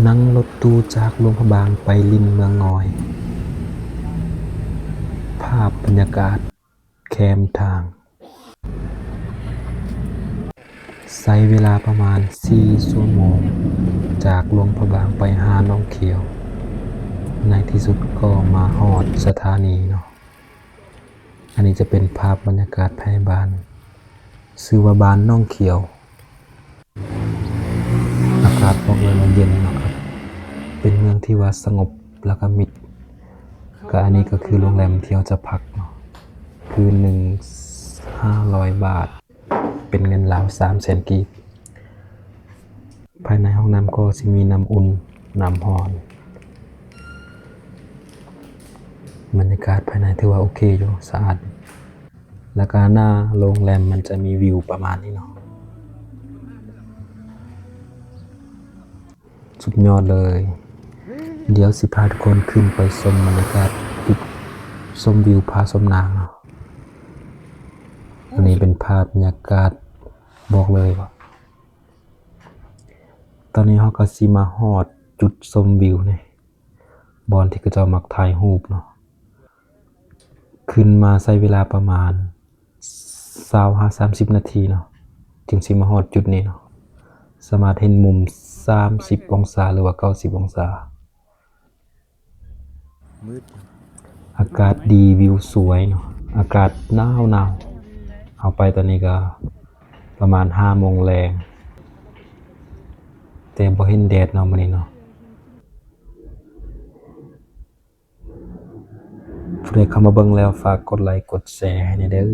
ນັ່ງລົດຕູ້ຈາກຫຼວງພະບາງໄປຫຼິ້ນເມືອງງອຍ. ພາບບັນຍາກາດແຄມທາງ. ໃຊ້ເວລາປະມານສີ່ຊົ່ວໂມງ ຈາກຫຼວງພະບາງໄປຫາໜອງຂຽວ. ໃນທີ່ສຸດກໍມາຮອດສະຖານີເນາະ. ອັນນີ້ຈະເປັນພາບບັນຍາກາດພາຍໃນບ້ານ ຊື່ວ່າບ້ານໜອງຂຽວ. ອາກາດບອກເລີຍວ່າເຢັນເນາະຄັບ ເປັນເມືອງທີ່ວ່າສະຫງົບ ແລ້ວກໍມິດ. ກໍອັນນີ້ກໍຄືໂຮງແຮມທີ່ເຮົາຈະພັກເນາະ ຄືນໜຶ່ງຫ້າຮ້ອຍບາດ ເປັນເງິນລາວສາມແສນກີບ. ພາຍໃນຫ້ອງນ້ຳກໍຊິມີນ້ຳອຸ່ນ ນ້ຳຮ້ອນ. ບັນຍາກາດພາຍໃນຖືວ່າໂອເຄຢູ່ ສະອາດ. ແລ້ວກະໜ້າໂຮງແຮມມັນຈະມີວິວປະມານນີ້ເນາະ. ສຸດຍອດເລີຍ. ດຽວຊິພາທຸກຄົນຂຶ້ນໄປຊົມບັນຍາກາດ ຊົມວິວຜາສົມນາງເນາະ. ອັນນີ້ເປັນພາບບັນຍາກາດ ບອກເລີຍວ່າ ຕອນນີ້ເຮົາກໍຊິມາຮອດຈຸດຊົມວິວນີ້ ບ່ອນທີ່ເຂົາເຈົ້າມັກຖ່າຍຮູບເນາະ. ຂຶ້ນມາໃຊ້ເວລາປະມານຊາວຫາສາມສິບນາທີເນາະ ຈຶ່ງຊິມາຮອດຈຸດນີ້ເນາະ. ສາມາດເຫັນມຸມສາມສິບອົງສາ ຫຼືວ່າເກົ້າສິບອົງສາ. ອາກາດດີ ວິວສວຍເນາະ ອາກາດໜາວໆ. ເຮົາໄປຕອນນີ້ກໍປະມານຫ້າໂມງແລງ ແຕ່ບໍ່ເຫັນແດດເນາະມື້ນີ້ເນາະ. ຜູ້ໃດເຂົ້າມາເບິ່ງແລ້ວ ຝາກກົດໄລກົດແຊໃຫ້ແດ່ເດີ.